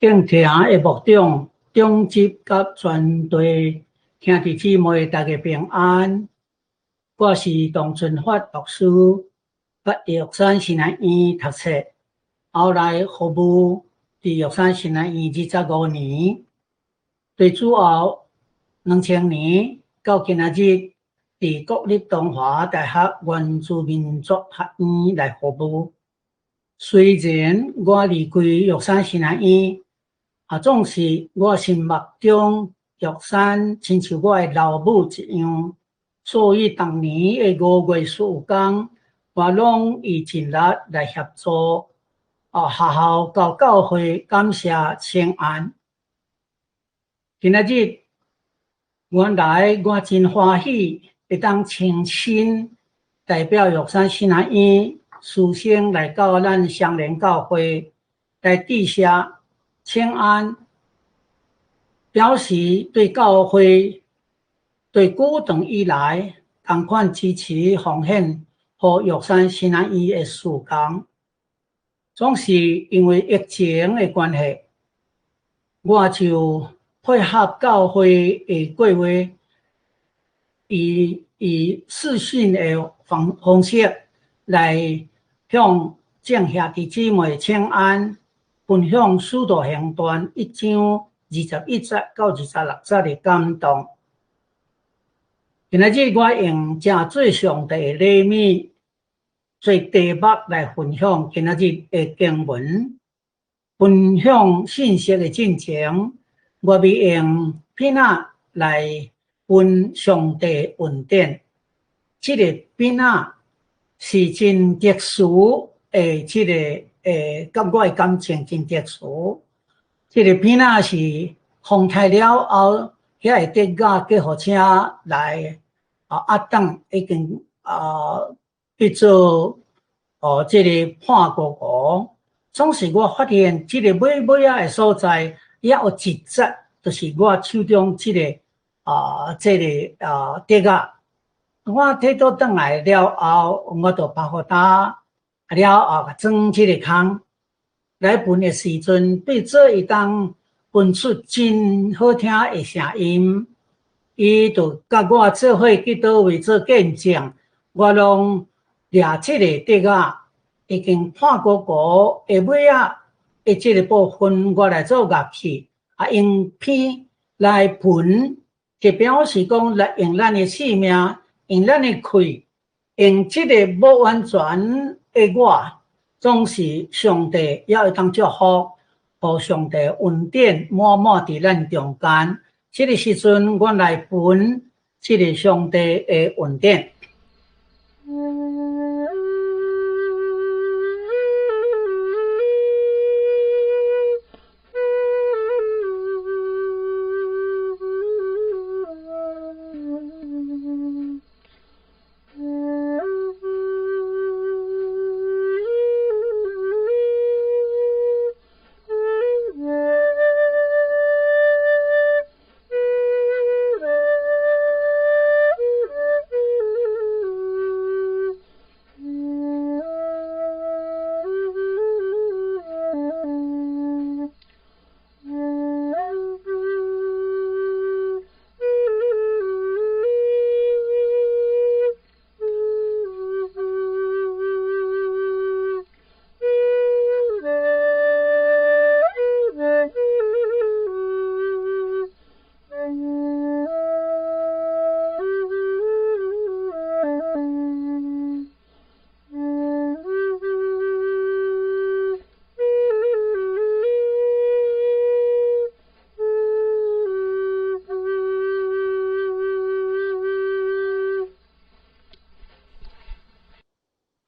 敬聽的牧長、長執佮全隊兄弟姊妹，大家平安。我是董春發牧師，佮玉山神學院讀冊，後來服務佇玉山神學院25年。最主要2000年到今仔日，佇國立東華大學原住民族學院來服務。雖然我離開玉山神學院，啊，總是我心目中玉山親像我的老母一樣，所以逐年的5月事工，我攏會盡力來協助啊學校佮教會感謝請安。今仔日原來我真歡喜會當親身代表玉山神學院師生來到咱雙連教會來致謝請安，表示對教會對古長以來仝款支持奉獻予玉山神學院的事工，總是因為疫情的關係，我就配合教會的計劃，以視訊的方式來向眾兄弟姊妹請安，分享《使徒行傳》1章21節到26節的感動。今仔日我用誠做上帝的禮物做題目來分享今仔日的經文，分享信息的進前，我欲用片仔來分上帝恩典。這个片仔是真特殊的，這个佮我的感情真特殊。這个片仔是風颱了後，遐个竹仔救護車來啊壓擋，已經啊去做哦這个判孤孤。總是我發現這个尾尾仔的所在，猶有一節，就是我手中這个竹仔。我提倒轉來了後，我就拍予打了後，裝這个空來分的時陣，對做會當分出真好聽的聲音，伊就佮我做伙去佗位做見證，我攏掠這个竹仔已經破鼓鼓的尾仔的這个部分，我來做樂器，啊，用片來分，就表示講來用咱的性命，用咱的氣，用這个無完全的我，總是上帝也會當祝福，予上帝恩典滿滿佇咱中間。這个時陣，阮來分這个上帝的恩典。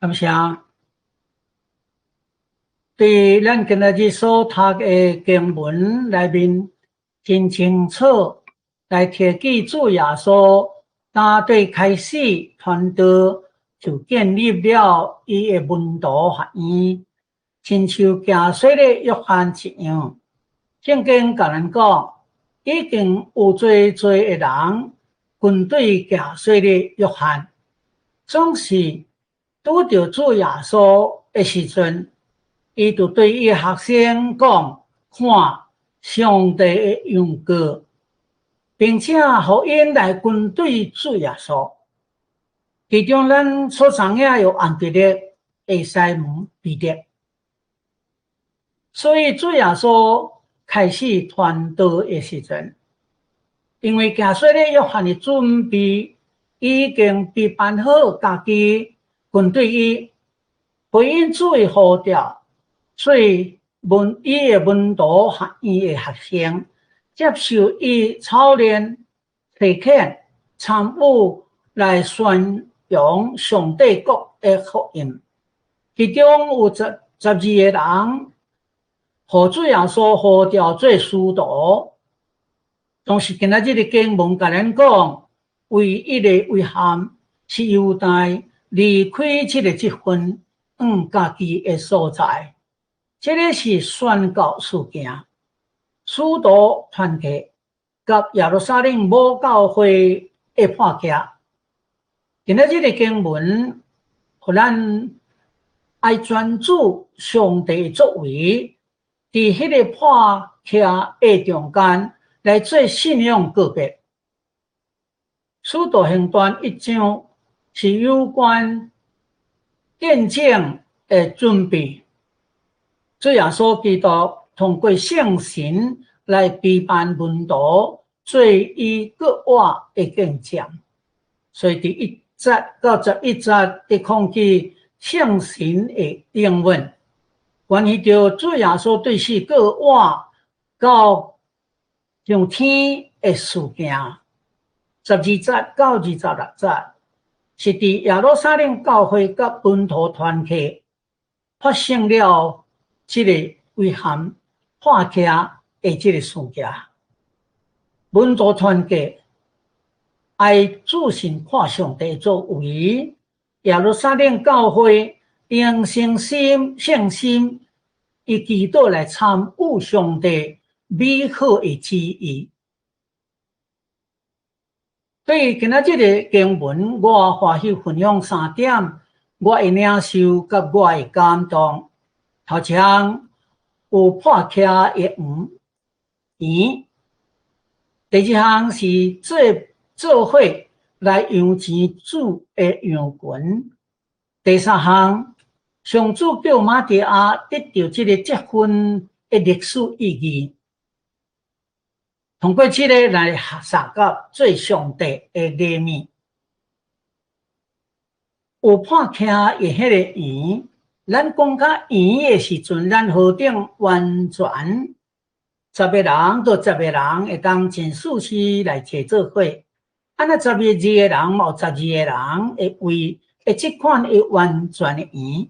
感謝。對咱今仔日所讀的經文內面，真清楚來提起主耶穌，打對開始傳道就建立了伊的門徒學院，親像行洗禮約翰一樣。聖經共咱講，已經有濟濟的人跟隨行洗禮約翰，總是拄著主耶穌的時陣，伊就對伊學生講：看，上帝的羊羔，並且予𪜶來跟隨主耶穌。其中咱所知影有安德烈、西門、彼得。所以主耶穌開始傳道的時陣，因為行洗禮約翰的準備已經備辦好，家己跟隨伊，回應主的呼召，所以伊的門徒學院的學生接受伊操練、提遣、參與來宣揚上帝國的福音。其中有十二個人，予主耶穌呼召做使徒。當時今仔日的經文共咱講，唯一的遺憾是猶大離開這個職分，往家己的所在。這个是宣告事件，使徒團契佮耶路撒冷母教會的破裂。今仔日的經文，予咱愛專注上帝作為，佇彼个破裂的中間來做信仰告別。使徒行傳一章是有關見證的準備。主耶穌基督通過聖神來備辦門徒做伊國外的見證。所以佇1節到11節佇講起聖神的應允，關係著主耶穌對四國外到上天的事件。12節到26節是佇耶路撒冷教會佮門徒團契發生了這个遺憾破裂的這个事件。門徒團契愛注視看上帝作為，耶路撒冷教會用誠心、信心以祈禱來參與上帝美好的旨意。對今仔這个經文，我歡喜分享三點，我的領受佮我的感動。頭一項有破裂的園，第二項是做伙來養錢主的羊群。第三項，上主叫馬提亞得著這個職分的歷史意義，通過這个來學習做上帝的禮物。有破裂的彼个園，咱講較圓的時陣，咱何等完全？十个人到十個人會當真舒適來坐做伙。按呢12個人，嘛有十二個人會為會這款的完全的圓。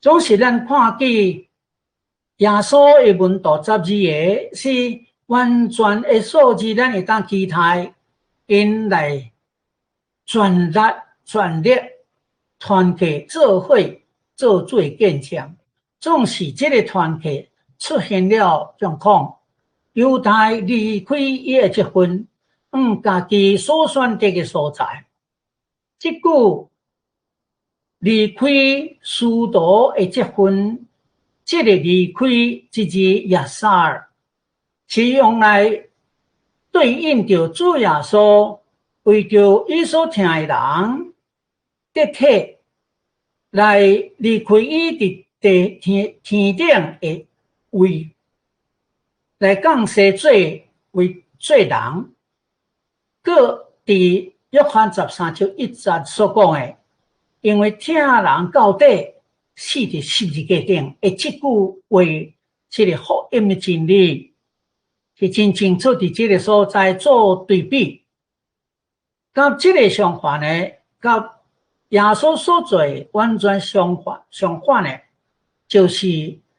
總是咱看見耶穌的門徒十二个是完全的數字，咱會當期待𪜶來全力全力團契做伙做主的見證。總是這个團契出現了狀況，猶大離開伊的職分，往家己所選擇的所在。這句離開使徒的職分，這个離開這字亞薩爾，是用來對應著主耶穌為著伊所疼的人，得體來離開伊佇地天天頂的位，來降世做為罪人。閣佇約翰13章1節所講的，因為疼人到底，死佇十字架頂的這句話，這个福音的真理，是真清楚佇這个所在做對比。佮這个相反的，佮耶穌所做完全相反相反的，就是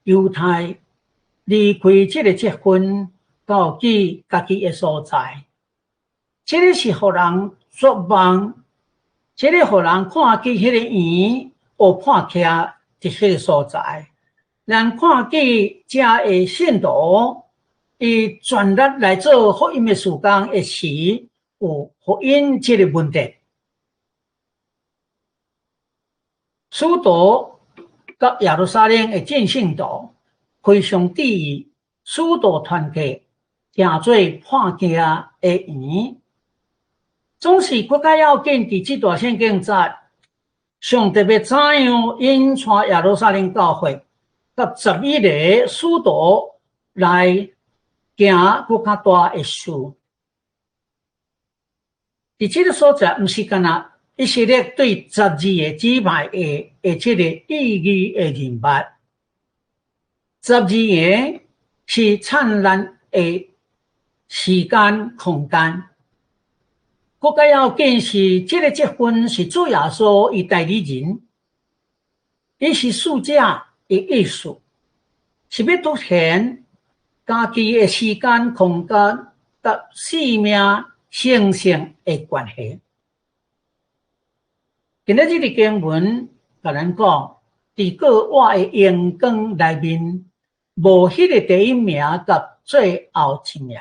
猶大離開這个職分，到去家己的所在。這个是予人絕望，這个予人看見彼個園有破裂佇彼个所在。咱看見遮的信徒，伊全力來做福音的事工的時，有福音這个問題。使徒佮耶路撒冷的眾信徒非常注意使徒團契成做破鏡的圓。總是閣較要緊，佇這段聖經節，上帝欲怎樣引帶耶路撒冷教會佮11個使徒來行閣較大的事。佇這个所在，毋是干焦以色列對十二个支派的這个意義的認捌。十二个是燦爛的時間空間。閣較要緊是，這个積分是主耶穌伊代理人，伊是使者的意思，是欲凸顯家己的時間空間佮生命成聖的關係。今仔日的經文共咱講，佇過活的榮光內面，無彼个第一名佮最後一名，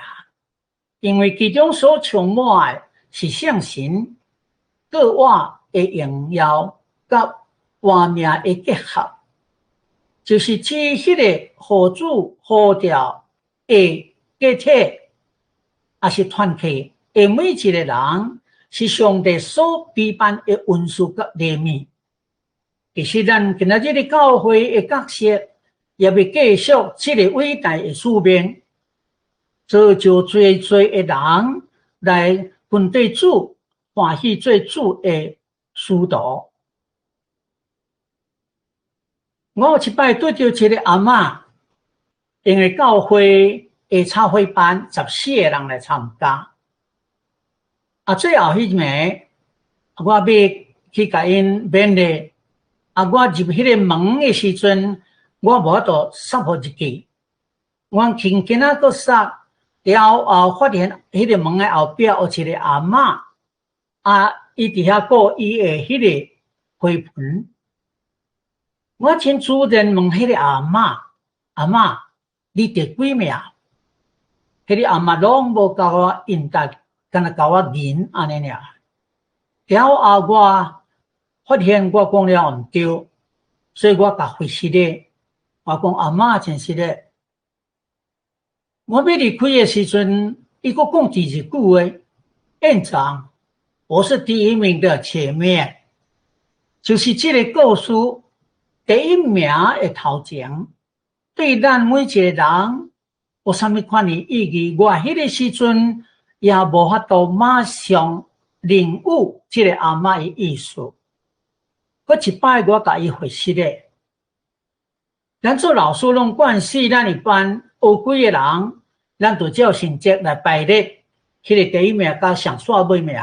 因為其中所充滿的是聖神過活的榮耀佮活命的結合，就是指彼个予主呼召的個體，抑是團體的每一個人，是上帝所備辦的恩賜佮禮物。其實咱今仔日的教會的角色，也欲繼續這個偉大的使命，造就濟濟的人來跟綴主，歡喜做主的使徒。我有一擺拄著一个阿嬤，因為教會的插花班14個人來參加，啊，最後彼暝，我欲去共𪜶勉勵，啊，我入彼个門的時陣，我無法度插予入去，我輕輕仔閣插，了後發現彼个門的後壁有一个阿嬤，啊，伊佇遐顧伊的彼个花盆。我真自然問彼个阿嬤：“阿嬤，你第幾名？”彼个阿嬤攏無共我應答，干焦共我認按呢爾。了後我發現我講了毋對，所以我共回失禮。我講阿嬤真失禮。我欲離開的時陣，伊閣講第二句話：“院長，我是第一名的前面。”就是這个故事，第一名的頭前，對咱每一個人有啥物款的意義？我彼个時陣也無法度馬上領悟這個阿嬤的意思。閣一擺我共伊回失禮。咱做老師攏慣勢，咱的班學幾个人，咱就照成績來排列，彼个第一名佮上煞尾名。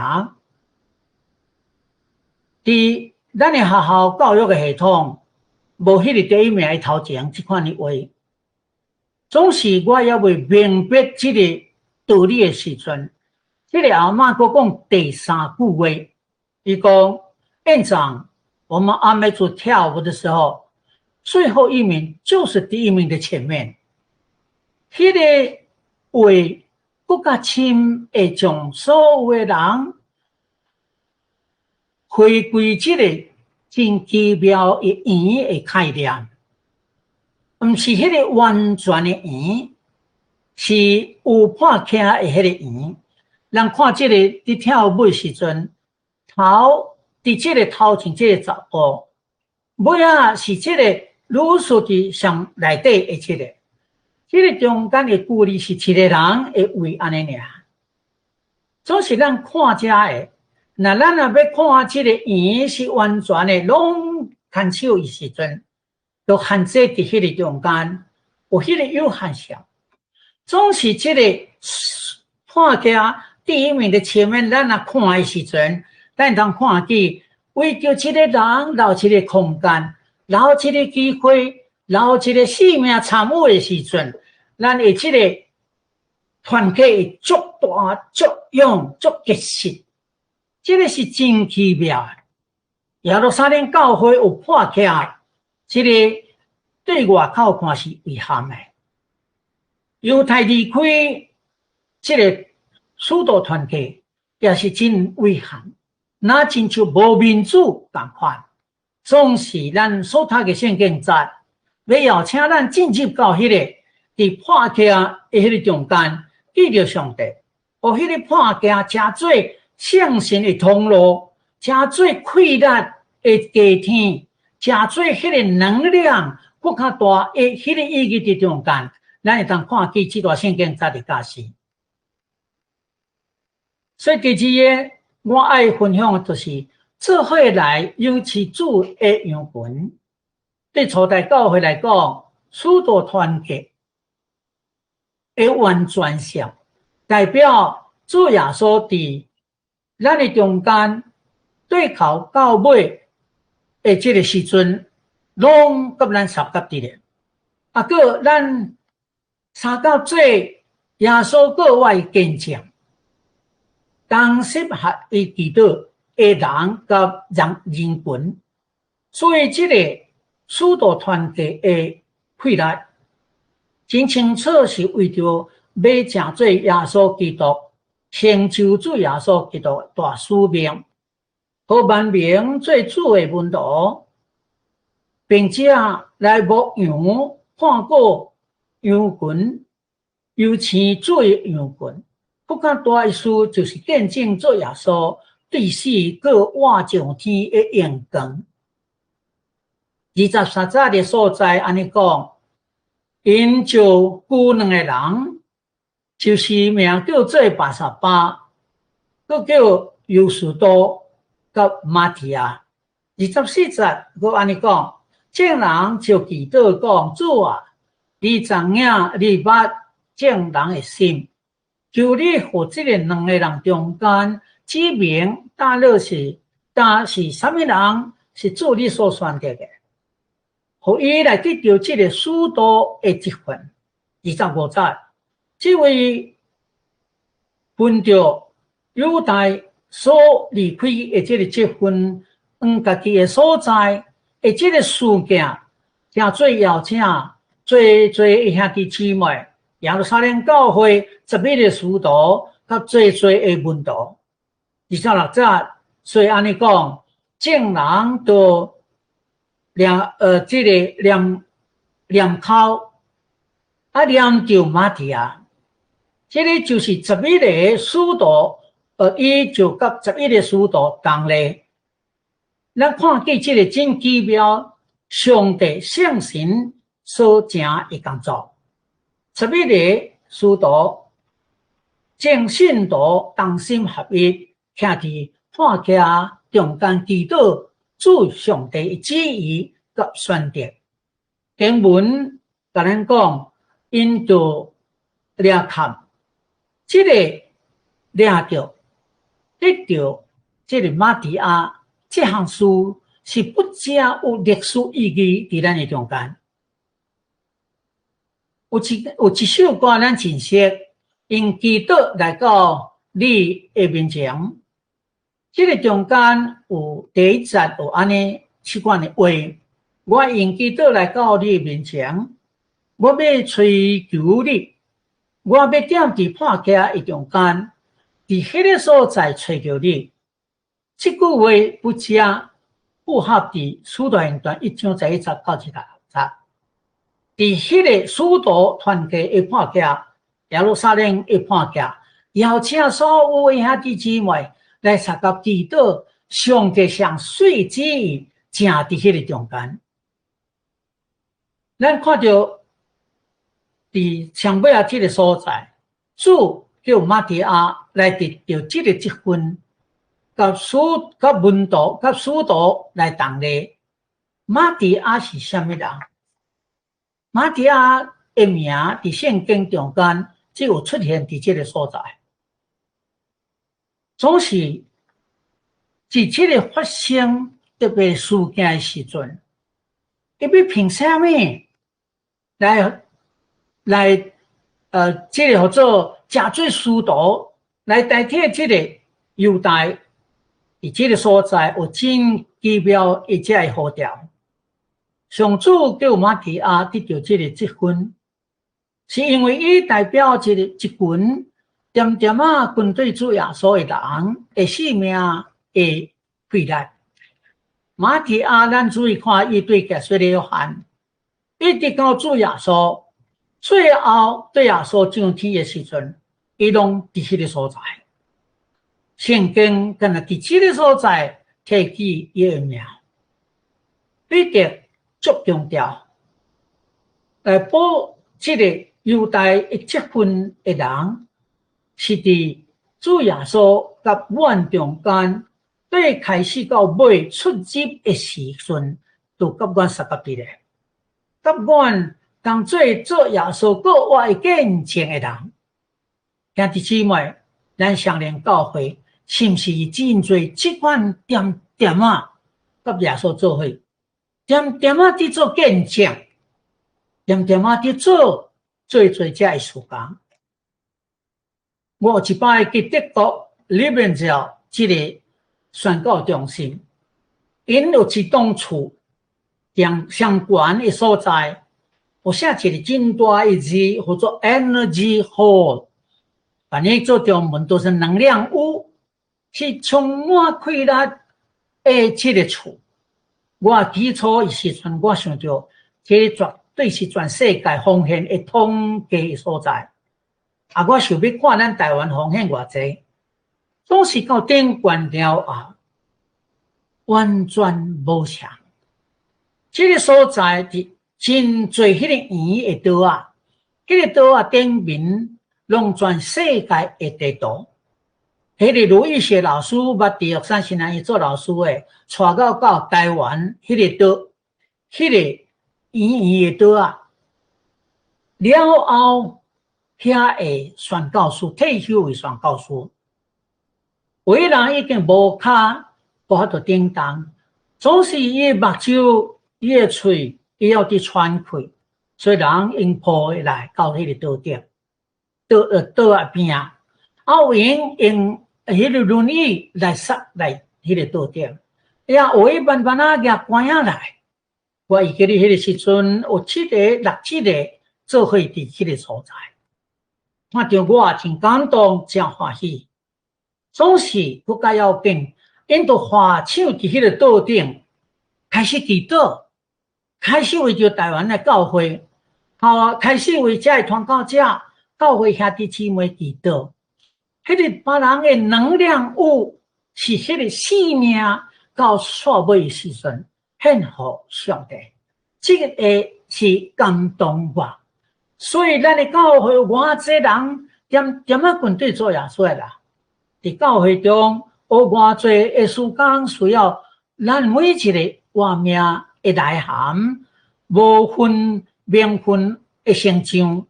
佇咱的學校教育的系統，無彼个第一名的頭前這款的話，總是我猶未明白這個道理的時陣，這个阿嬤閣講第三句話，伊講：“院長，我們阿美族跳舞的時候，最後一名就是第一名的前面。”彼个話閣較深，會將所有的人回歸這个真奇妙的圓的概念，毋是彼个完全的圓，是有破坑的彼个圓。人看這个佇跳舞的時陣，頭佇這个頭前這个十步，尾仔是這个女士佇上內底的這个，這个中間的距離是一个人的位按呢爾。總是咱看遮的，若咱若欲看這个圓是完全的，攏牽手的時陣，就限制佇彼个中間，有彼个有限性。總是這个看起第一名的前面，咱若看的時陣，咱會當看見為著這个人留一個空間，留一個機會，留一個生命參與的時陣，咱的這個團體會足大、足勇、足結實。這个是真奇妙的。耶路撒冷教會有破起來，這個對外口看是遺憾的。猶太離開這个使徒團體也是真遺憾，若親像無民主仝款，總是咱所讀的聖經節，欲邀請咱進入到彼个佇破拆的彼个中間，見著上帝，予彼个破拆成做聖神的通路，成做氣力的加添，成做彼个能量閣較大的彼个意義佇中間，咱會當看見這段聖經才佇教示。所以第二个，我愛分享的就是做伙來擁持主的羊群。對初代教會來講，使徒團結的完全性，代表主耶穌佇咱的中間，對頭到尾的這个時陣，攏佮咱相佮佇咧。啊，閣咱相佮做耶穌閣外見證，同心合意祈禱的人佮人群，所以這个使徒團結的氣力，真清楚是為著欲成做耶穌基督，成就主耶穌基督大使命，予萬民做主的門徒，並且來牧羊看顧羊群，尤其主的羊群。閣較大意思就是見證主耶穌對死閣活上天的榮光。23節的所在按呢講，𪜶就拘兩個人，就是名叫做巴撒巴，閣叫猶士都佮馬提亞。24節閣按呢講，眾人就祈禱講：主啊，你知影，你捌眾人的心，求你予這个兩个人中間指明，佗是啥物人是主你所選擇的，予伊來得著這个使徒的職分。25節，這位分著猶大所離開的這个職分，往家己的所在的這个事件，誠做邀請濟濟的兄弟姊妹，耶路撒冷教會11個使徒，佮濟濟的門徒。26節，所以按呢講，眾人都念這个念念口，啊念著馬提亞，這个就是十一个使徒，伊就佮十一个使徒同列。咱看見這个真奇妙，上帝聖神所成的工作。十一个使徒，眾信徒同心合一，徛佇破拆中間祈禱，主上帝的旨意佮選擇。經文共咱講，𪜶就掠崁，這个掠著得著這个馬提亞這項事是不正有歷史意義佇咱的中間。有一首歌咱真熟，用祈禱來到你的面前。這个中間有第一節有按呢這款的話，我用祈禱來到你的面前，我欲揣求你，我欲踮佇破拆的中間，佇彼个所在揣著你。這句話不正符合佇使徒行傳1章11節到26節。佇彼个使徒團結的破拆，耶路撒冷的破拆，邀請所有的兄弟姊妹來相佮祈禱，上帝上媠旨意正佇彼个中間。咱看著佇上尾仔這个所在，主叫馬提亞來得著這个職分，佮門徒、佮使徒來同列。馬提亞是啥物人？馬提亞的名佇聖經中間只有出現佇這个所在，總是佇這个發生特別事件的時陣，伊欲憑啥物來這个號做成做使徒來代替這个猶大，佇這个所在有真奇妙的這个呼召。上主叫馬提亞得著這个職分，是因為伊代表一群恬恬仔跟隨主耶穌的人的性命的氣力。馬提亞，咱注意看，伊對洗禮約翰，一直到主耶穌，最後對耶穌上天的時陣，伊攏佇彼个所在。聖經敢若佇這个所在提起伊的名。彼得足強調，來保這个猶大的這份的人，是佇主耶穌佮阮中間，對開始到尾出入的時陣，就佮阮相佮佇咧，佮阮當做做耶穌閣活的見證的人。兄弟姊妹，咱雙連教會是毋是真濟這款點點仔，佮耶穌做伙，點點仔佇做見證，點點仔佇做做做這个事工。我有一擺去德國 Liebenzell 這个宣教中心，𪜶有一棟厝，相相關的所在，有寫一个真大的字，號做 Energy Hall，翻譯做中文都是能量屋，是充滿氣力的這个厝。我起初的時陣，我想著這個絕對是全世界奉獻的統計所在。啊，我想欲看咱台灣奉獻偌濟，總是到頂懸了後，完全無像。這个所在佇真濟彼个圓的桌仔，彼个桌仔頂面攏全世界的地圖。彼个盧玉雪老師捌佇玉山新南伊做老師的，帶到到台灣彼个島，彼个圓圓的桌仔，了後遐的宣教師退休的宣教師，有的人已經無跤無法度頂動，總是伊的目睭、伊的喙，伊猶佇喘氣，所以人用抱來到彼个島頂，島仔邊仔，啊有閒用彼個輪椅來捒來彼个島頂，也有的慢慢仔舉竿仔來。我會記得彼個時陣有七个、六七个做伙佇彼个所在，看著我真感動，真歡喜。總是閣較要緊，𪜶都划手佇彼個島頂，開始祈禱，開始為著台灣的教會，吼，開始為遮的傳教者、教會兄弟姊妹祈禱。彼个別人的能量有，是彼个生命到煞尾的時陣獻予上帝，這个是感動我。所以咱的教會有偌濟人點點仔跟綴主耶穌的啦。佇教會中有偌濟的事工需要咱每一个活命的內涵，無分名分的成長，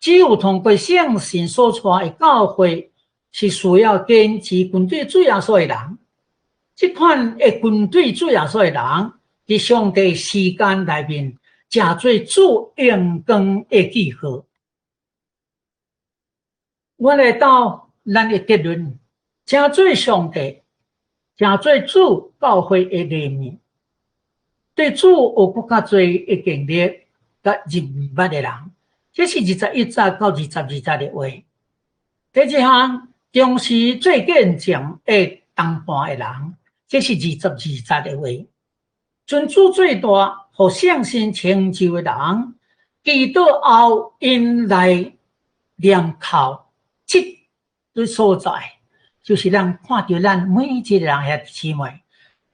只有通過聖神所帶的教會，是需要堅持跟綴主耶穌的人。這款會跟綴主耶穌的人，佇上帝時間內面，誠做主榮光的記號。我來到咱的結論，誠做上帝，誠做主教會的禮物，對主有閣較濟的經歷佮認捌的人，這是21節到22節的話。第一項，重視做見證的同伴的人，這是22節的話。尊主最大，予聖神成就的人，祈禱後𪜶來念靠這个所在，就是咱看著咱每一個人兄弟姊妹，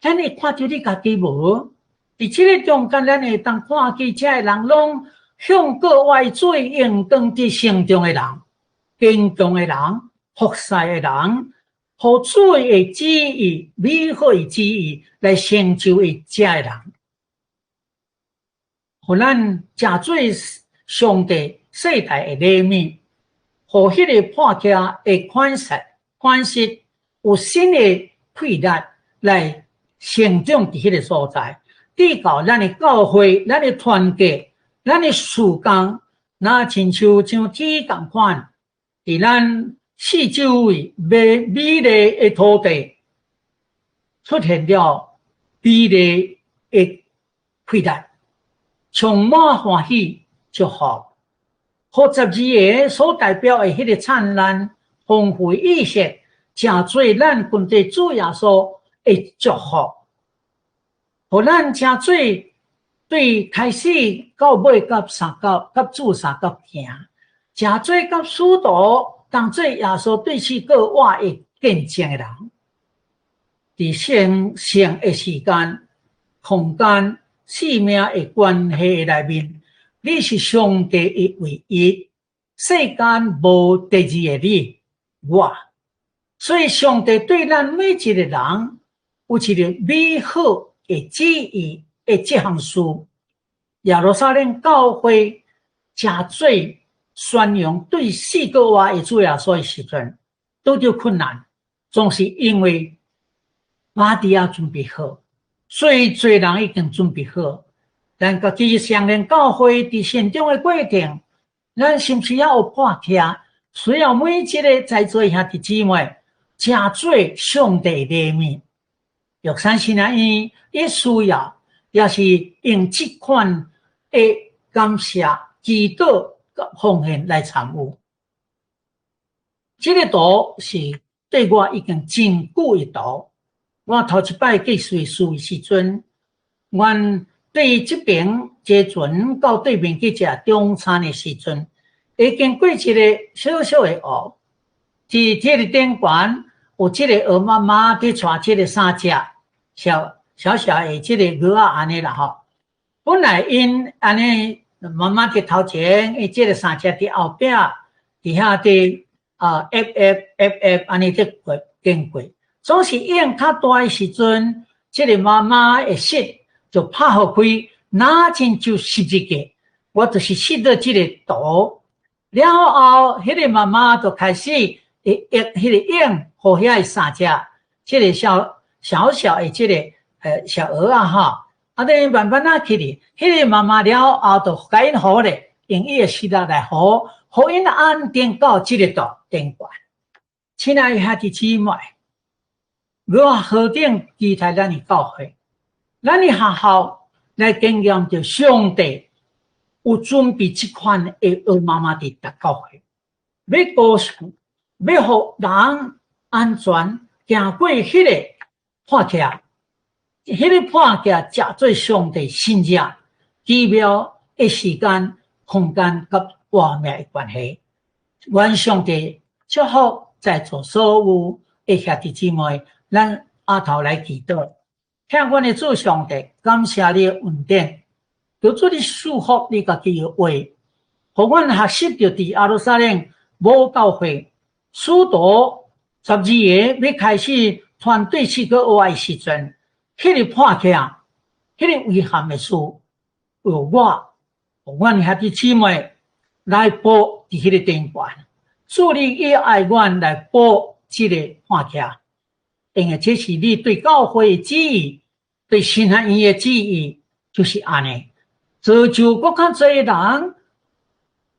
咱會看著你家己無？佇這個中間，咱會當看見這个人攏向國外做榮光佇成長的人，堅強的人，服侍的人，予主的旨意、美好的旨意來成就的這个人，予咱誠做上帝世代的禮物，予彼个破拆的款式有新的氣力來成長佇彼个所在，直到咱的教會、咱的團結、咱的事工，若親像像天仝款，佇咱四周圍美美麗的土地，出現了美麗的氣力，充滿歡喜祝福。予12个所代表的彼个燦爛豐富意識，誠做咱跟綴主耶穌的祝福，予咱誠做對開始到尾佮相佮佮主相佮行，誠濟佮使徒當做耶穌對死閣活的見證的人，佇聖性的時間、空間、生命的關係內面，你是上帝的唯一，世間無第二個你，我。所以上帝對咱每一個人有一个美好的旨意的這項事。耶路撒冷教會誠濟宣揚對死閣活的主耶穌的時陣，拄著困難，總是因為瑪利亞準備好，最濟人已經準備好。咱家己承認教會佇成長的過程，咱是毋是也有破拆？需要每一个在座兄弟姊妹，誠做上帝的禮物。玉山神學院伊需要，也是用這款的感謝、祈禱、佮奉獻來參與。這个圖是對我已經真久的圖。我頭一擺繼續事時陣，阮對這爿坐船到對面去食中餐的時陣，會經過一个小小的湖，佇這个頂懸有這个鵝媽媽佇帶這个三隻小小小的這个鵝仔按呢啦吼。本來𪜶按呢媽媽佇頭前，伊這个三隻佇後壁，佇遐佇啊，F F F F 按呢佇過經過，總是湧較大的時陣，這个媽媽的穡就拍予開，若親像十字架，我就是穡到這个圖。了後，彼个媽媽就開始會壓彼個湧，予遐的三隻，這个小小小的這个小鵝仔吼，啊，等慢慢仔起去，彼个媽媽了後就共𪜶扶咧，用伊的穡力來扶，予𪜶安定到這个度頂懸。親愛的兄弟姊妹，我何等期待咱的教會，咱的學校來經驗著上帝有準備這款的鵝媽媽佇逐教會，欲高雄，欲予人安全行過彼个破拆，彼个破拆誠做上帝神蹟奇妙的時間、空間佮活命的關係。願上帝祝福在座所有的兄弟姊妹，咱阿頭來祈禱，向阮的主上帝，感謝你的恩典，求主你賜福你家己的話，予阮學習著佇耶路撒冷母教會使徒12個欲開始傳對死閣活的時陣，彼个破拆，彼个遺憾的事，有我，予阮兄弟姊妹來補佇彼个頂懸。主你也愛阮來補這個破拆，因為這是你對教會的旨意，對神學院的旨意，就是按呢。造就閣較濟人，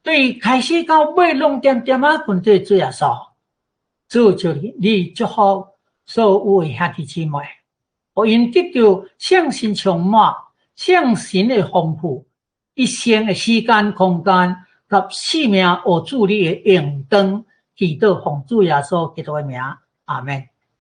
對開始到尾攏點點仔跟綴主耶穌，主就你祝福所有的兄弟姊妹，予𪜶得著聖神充滿、聖神的豐富，一生的時間、空間佮生命，予主你的榮光，祈禱奉主耶穌基督的名，阿門。